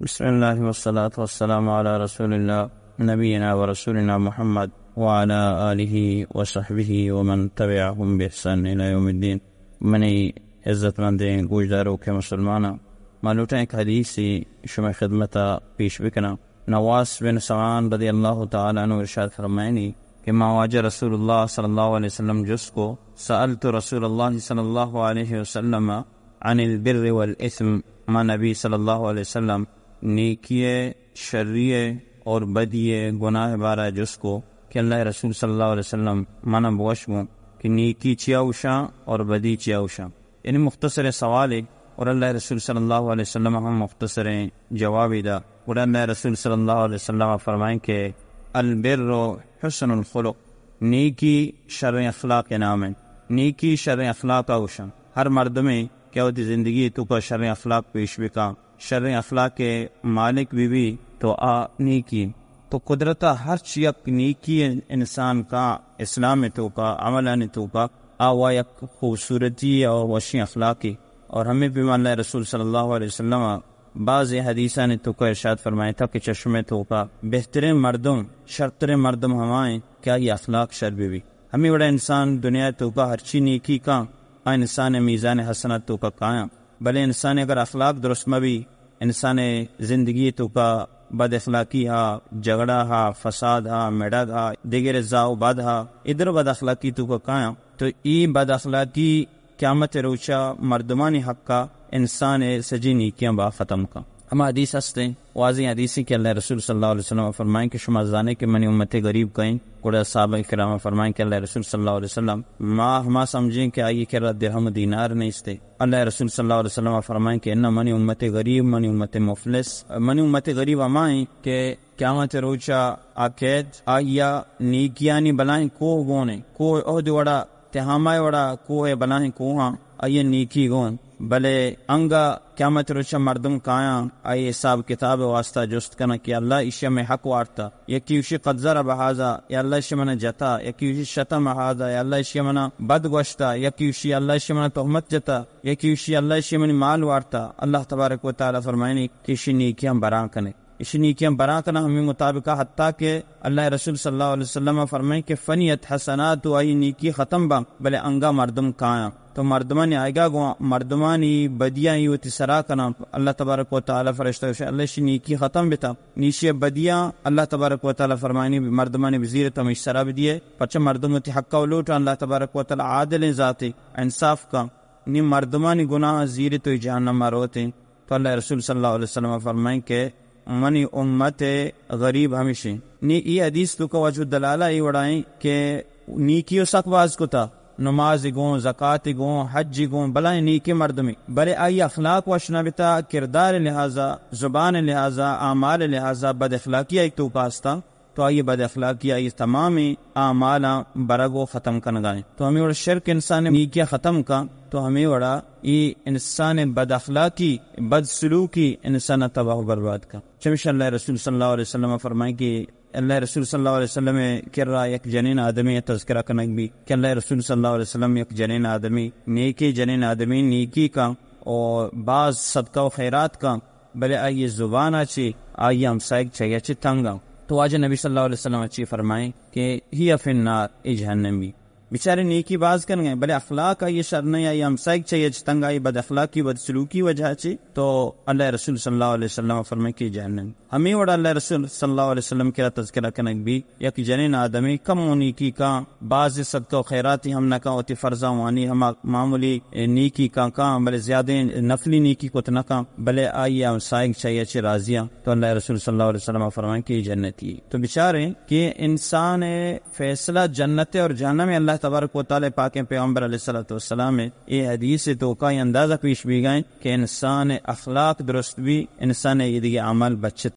بسم الله والصلاة والسلام على رسول الله نبينا ورسولنا محمد وعلى آله وصحبه ومن تبعهم بإحسان إلى يوم الدين. منی عزت مندیں گوشداروکیں مسلماناں، ما لوٹاں یک حدیثے شمئے خدمتا پیش بکناں۔ نواس بن سمعان رضی اللہ تعالی عنہ ارشاد فرمائنی کہ ما واجہ رسول اللہ صلی اللہ علیہ وسلم جست کو، سألت رسول اللہ صلی اللہ علیہ وسلم عن البر والإثم، ما نبی صلی اللہ علیہ وسلم نیکی، شری اور بدی، گناہ بارہ جست کو کہ اللہ رسول صلی اللہ علیہ وسلم منا بوش گوں کہ نیکی چیا اوشاں اور بدی چیا اوشاں۔ یعنی مختصر سوالے، اور اللہ رسول صلی اللہ علیہ وسلم ہم مختصر جوابے دا۔ گڑا اللہ رسول صلی اللہ علیہ وسلم فرمائیں کہ البر حسن الخلق، نیکی شریں اخلاق نام ہے۔ نیکی شریں اخلاق اوشاں۔ ہر مردمے کہ وتی زندگی توکا شریں اخلاق پیش بکاں، شریں اخلاق مالک بی بی تو آ نیکی۔ تو قدرتا ہرچ یک نیکی انسان کا اسلام توکا، عملانی توکا، آ وا یک خوبصورتی اور وشیں اخلاقی۔ اور ہمیں پیما اللہ رسول صلی اللہ علیہ وسلم بعض حدیثانی توکا ارشاد فرمائے تھا کہ چشمے توکا بہترین مردم، شرترین مردم ہمائیں کہ آئی اخلاق شر بی بی۔ ہمیں وڑا انسان دنیا توکا ہرچی نیکی کا، آ انسان میزان حسنات توکا کایاں۔ بلے انسان اگر اخلاق درست مبی، انسان زندگی توکا بد اخلاقی ہا، جھگڑا ہا، فساد ہا، مڑگ ہا، دگرے زاہ و بد ہا، ادر بد اخلاقی توکا کایاں، تو ای بد اخلاقی قیامت روچا مردمانی حقا انسان سجی نیکیاں با ختم کن۔ ہما حدیث ہستیں، واضح حدیثی کہ اللہ رسول صلی اللہ علیہ وسلم فرمائیں کہ شما زانے کہ منی امت غریب کہیں؟ گڑا صحابہ کرام فرمائیں کہ اللہ رسول صلی اللہ علیہ وسلم، ما ہما سمجھیں کہ آئی کرا درہم و دینار نیستے۔ اللہ رسول صلی اللہ علیہ وسلم فرمائیں کہ انہ منی امت غریب، منی امت مفلس، منی امت غریب ہمائیں کہ قیامت روچا آ کیت، آئیا نیکیانی بلاہیں کوہ گونے، کوہ احد وڑا، تہامہ وڑا کوہ بلاہیں کوہاں، آئیا نیکی گون۔ بلے انگا قیامت روچا مردم کایاں، آئی حساب کتاب واسطہ جست کناں کہ اللہ ایشی ہمیں حق وارتا، یکی ایشی قد ضرب هذا، یا اللہ ایشی منا جتا، یکی ایشی شتم هذا، یا اللہ ایشی منا بد گوشتا، یکی ایشی اللہ ایشی منا تہمت جتا، یکی ایشی اللہ ایشی منی مال وارتا۔ اللہ تبارک و تعالی فرمائنی کہ ایشی نیکیاں براں کنے۔ ایشی نیکیاں براں کناں ہمیں مطابقہ، حتیٰ کہ اللہ رسول صلی اللہ علیہ وسلم فرمائیں کہ فنیت حسنات، و آئی نیکی ختم باں، بلے انگا مردم کایاں۔ تو مردمانی آئیگا گوں مردمانی بدیاں ای وتی سرا کناں۔ اللہ تبارک و تعالی فرشتہ گوشے، اللہ ایشی نیکی ختم بتا، نی ایشی بدیاں اللہ تبارک و تعالی فرمائنی مردمانی بزیر تمیش سرا بدیے۔ پرچہ مردم وتی حقا و لوٹاں، اللہ تبارک و تعالی عادل ذاتے، انصاف کا۔ نی مردمانی گناہ زیر تو جہنم روتیں۔ تو اللہ رسول صلی اللہ علیہ وسلم فرمائیں کہ منی امت غریب ہمیشیں۔ نی ای حدیث توکا وجہ دلالہ ای وڑائیں کہ نیکی و سک باز کتا، نماز گوں، زکات گوں، حج گوں، بلائیں نیکی مردمی، بلے آئی اخلاق وش نہ بتا، کردار لحاظا، زبان لحاظا، اعمال لحاظا بد اخلاقی آئی توکا ہستا۔ تو آئی بد اخلاقی، آئی تمامیں اعمالاں برگ و ختم کنگا انت۔ تو ہمیں وڑا شرک انسان نیکیاں ختم کن، تو ہمیں وڑا ای انسان بد اخلاقی، بد سلوکی انسان تباہ و برباد کن۔ چمیشا اللہ رسول صلی اللہ علیہ وسلم فرمائیں کہ اللہ رسول صلی اللہ علیہ وسلم کرا یک جنین آدمی تذکرہ کنگ بی کہ اللہ رسول صلی اللہ علیہ وسلم یک جنین آدمی، نیکی جنین آدمی، نیکی کن و باز صدقہ و خیرات کن، بلے آئی زبان ء چہ آئی ہمسائگ چہ چہ تنگ ء۔ تو واجہ نبی صلی اللہ علیہ وسلم چی فرمائیں کہ ہی فی النار، اے جہنمی۔ بیچارے نیکی باز کنگ ء، بلے اخلاق آئی شر نہیں، آئی ہمسائگ چہ چہ تنگ، آئی بد اخلاقی، بد سلوکی وجہ چہ۔ تو اللہ رسول صلی اللہ علیہ وسلم فرمائیں کہ جہنم۔ ہمیں وڑا اللہ رسول صلی اللہ علیہ وسلم کرا تذکرہ کنگ بی، یک جنین آدمی کم و نیکی کاں، باز صدقہ و خیراتی ہم نہ کاں، وتی فرضاں وانی، ہما معمولی نیکی کاں کاں، بلے زیادہ نفلی نیکی کت نہ کاں، بلے آئی ہمسائگ چہ چہ راضیاں۔ تو اللہ رسول صلی اللہ علیہ وسلم فرمائیں کہ جنتی۔ تو بچاریں کہ انسان فیصلہ جنت اور جہنم اللہ تبارک و تعالی، پاکیں پیغمبر علیہ الصلوۃ والسلام اے حدیث توکا اندازہ پیش بیگائیں کہ انسان اخلاق درست بی، انسان ایدگہ عمل بچت